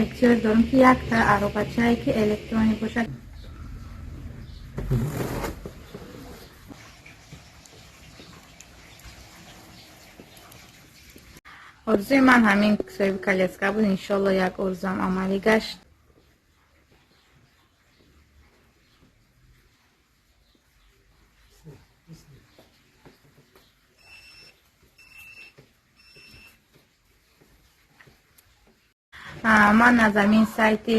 Эҳтиёҷ дорам, ки якта аробачае, ки электронӣ бошад. Орзуи ман ҳамин соҳиби коляска буд. Иншолло, як орзуам амалӣ гашт. Ман аз ҳамин сайти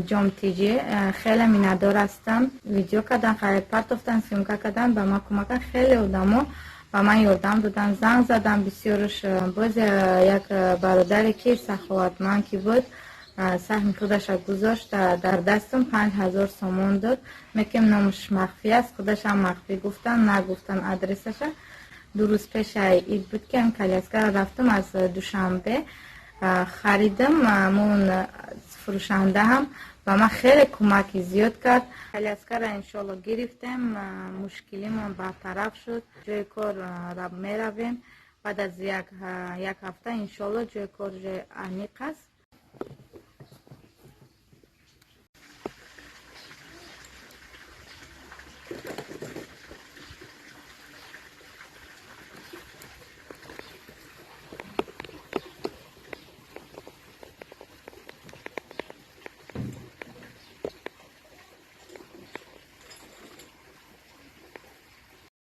Ҷомтиҷӣ хеле миннатдор ҳастам. Видео кардан, харид партофтан, съёмка кардан, ба ман кӯмак кард. Хеле одамо ба ман ёрдам додан, занг задан бисёрш. Боз як бародаре, ки саховатманд ки буд, саҳми худаша гузошт, дар дастам 5000 сомон дод. Мекем, номаш махфӣ аст, худашам махфӣ гуфтан, нагуфтан адресаша. 2 рӯз пешаи ид буд, ки ам коляскаро рафтам, аз Душанбе харидам. Мон фурӯшанда ҳам ба ман хеле кӯмаки зиёд кард. Коляскаро, иншолло, гирифтем, мушкилимон бартараф шуд. Ҷои кор меравем баъд аз як ҳафта, иншолло. Ҷои кор ҷои аниқ аст.